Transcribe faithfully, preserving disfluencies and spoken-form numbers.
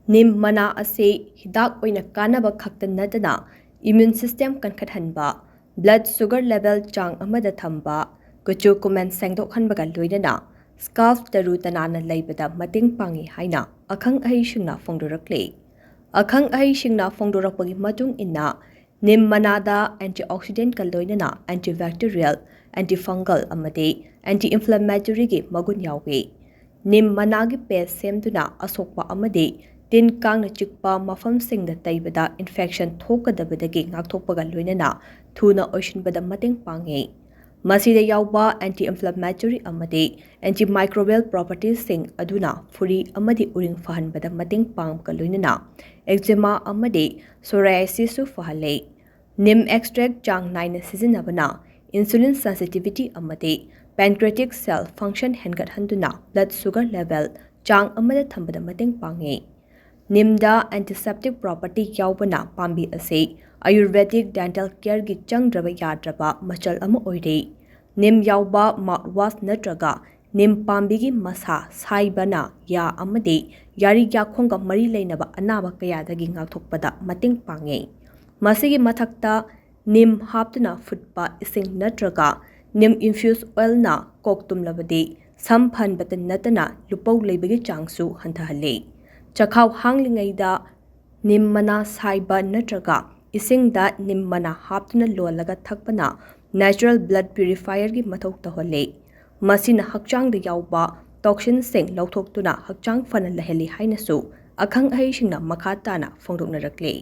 ꯅꯤꯝ ꯃꯅꯥ ꯑꯁꯤ ꯍꯤꯗꯥꯛ ꯑꯣꯏꯅ ꯀꯥꯟꯅꯕ ꯈꯛꯇ ꯅꯠꯇꯅ immune system ꯀꯟꯈꯠꯍꯟꯕ, blood sugar level ꯆꯥꯡ ꯑꯃꯗ ꯊꯝꯕ, ꯀꯨꯆꯨ ꯀꯨꯃꯦꯟ ꯁꯦꯡꯗꯣꯛꯍꯟꯕꯒ ꯂꯣꯏꯅꯅ scalp ꯇꯔꯨ ꯇꯅꯥꯟꯅ ꯂꯩꯕꯗ ꯃꯇꯦꯡ ꯄꯥꯡꯏ ꯍꯥꯏꯅ ꯑꯈꯪ ꯑꯍꯩꯁꯤꯡꯅ ꯐꯣꯡꯗꯣꯔꯛꯂꯤ꯫ ꯑꯈꯪ ꯑꯍꯩꯁꯤꯡꯅ ꯐꯣꯡꯗꯣꯔꯛꯄꯒꯤ ꯃꯇꯨꯡ ꯏꯟꯅ, ꯅꯤꯝ ꯃꯅꯥꯗ antioxidantꯀ ꯂꯣꯏꯅꯅ antibacterial, antifungal ꯑꯃꯗꯤ anti-inflammatoryꯒꯤ ꯃꯒꯨꯟ ꯌꯥꯎꯏ꯫ ꯅꯤꯝ ꯃꯅꯥꯒꯤ paste ꯁꯦꯝꯗꯨꯅ ꯑꯁꯣꯛꯄ ꯑꯃꯗꯤ ꯇꯤꯟ ꯀꯥꯡꯅ ꯆꯤꯛꯄ ꯃꯐꯝꯁꯤꯡꯗ ꯇꯩꯕꯗ infection ꯊꯣꯛꯀꯗꯕꯗꯒꯤ ꯉꯥꯛꯊꯣꯛꯄꯒ ꯂꯣꯏꯅꯅ ꯊꯨꯅ ꯑꯣꯏꯁꯤꯟꯕꯗ ꯃꯇꯦꯡ ꯄꯥꯡꯏ꯫ ꯃꯁꯤꯗ ꯌꯥꯎꯕ anti-inflammatory ꯑꯃꯗꯤ antimicrobial propertiesꯁꯤꯡ ꯑꯗꯨꯅ ꯐꯨꯔꯤ ꯑꯃꯗꯤ ꯎꯔꯤꯡ ꯐꯍꯟꯕꯗ ꯃꯇꯦꯡ ꯄꯥꯡꯕꯒ ꯂꯣꯏꯅꯅ eczema ꯑꯃꯗꯤ psoriasisꯁꯨ ꯐꯍꯜꯂꯤ꯫ ꯅꯤꯝ extract ꯆꯥꯡ ꯅꯥꯏꯅ ꯁꯤꯖꯤꯟꯅꯕꯅ insulin sensitivity ꯑꯃꯗꯤ pancreatic cell function ꯍꯦꯟꯒꯠꯍꯟꯗꯨꯅ blood sugar level ꯆꯥꯡ ꯑꯃꯗ ꯊꯝꯕꯗ ꯃꯇꯦꯡ ꯄꯥꯡꯏ꯫ ꯅꯤꯝꯗ antiseptic property ꯌꯥꯎꯕꯅ ꯄꯥꯝꯕꯤ ꯑꯁꯤ Ayurvedic dental careꯒꯤ ꯆꯪꯗ꯭ꯔꯕ ꯌꯥꯗ꯭ꯔꯕ ꯃꯆꯜ ꯑꯃ ꯑꯣꯏꯔꯤ꯫ ꯅꯤꯝ ꯌꯥꯎꯕ mouthwash ꯅꯠꯇ꯭ꯔꯒ ꯅꯤꯝ ꯄꯥꯝꯕꯤꯒꯤ ꯃꯁꯥ ꯁꯥꯏꯕꯅ ꯌꯥ ꯑꯃꯗꯤ ꯌꯥꯔꯤ ꯌꯥꯈꯣꯡꯒ ꯃꯔꯤ ꯂꯩꯅꯕ ꯑꯅꯥꯕ ꯀꯌꯥꯗꯒꯤ ꯉꯥꯛꯊꯣꯛꯄꯗ ꯃꯇꯦꯡ ꯄꯥꯡꯏ꯫ ꯃꯁꯤꯒꯤ ꯃꯊꯛꯇ, ꯅꯤꯝ ꯍꯥꯞꯇꯨꯅ ꯐꯨꯠꯄ ꯏꯁꯤꯡ ꯅꯠꯇ꯭ꯔꯒ ꯅꯤꯝ infused oilꯅ ꯀꯣꯛ ꯇꯨꯝꯂꯕꯗꯤ ꯁꯝ ꯐꯍꯟꯕꯇ ꯅꯠꯇꯅ ꯂꯨꯄꯧ ꯂꯩꯕꯒꯤ ꯆꯥꯡꯁꯨ ꯍꯟꯊꯍꯜꯂꯤ꯫ ꯆꯈꯥꯎ ꯍꯥꯡꯂꯤꯉꯩꯗ ꯅꯤꯝ ꯃꯅꯥ ꯁꯥꯏꯕ ꯅꯠꯇ꯭ꯔꯒ ꯏꯁꯤꯡꯗ ꯅꯤꯝ ꯃꯅꯥ ꯍꯥꯞꯇꯨꯅ ꯂꯣꯜꯂꯒ ꯊꯛꯄꯅ natural blood purifierꯒꯤ ꯃꯊꯧ ꯇꯧꯍꯜꯂꯤ꯫ ꯃꯁꯤꯅ ꯍꯛꯆꯥꯡꯗ ꯌꯥꯎꯕ toxinꯁꯤꯡ ꯂꯧꯊꯣꯛꯇꯨꯅ ꯍꯛꯆꯥꯡ ꯐꯅ ꯂꯩꯍꯜꯂꯤ ꯍꯥꯏꯅꯁꯨ ꯑꯈꯪ ꯑꯍꯩꯁꯤꯡꯅ ꯃꯈꯥ ꯇꯥꯅ ꯐꯣꯡꯗꯣꯛꯅꯔꯛꯂꯤ꯫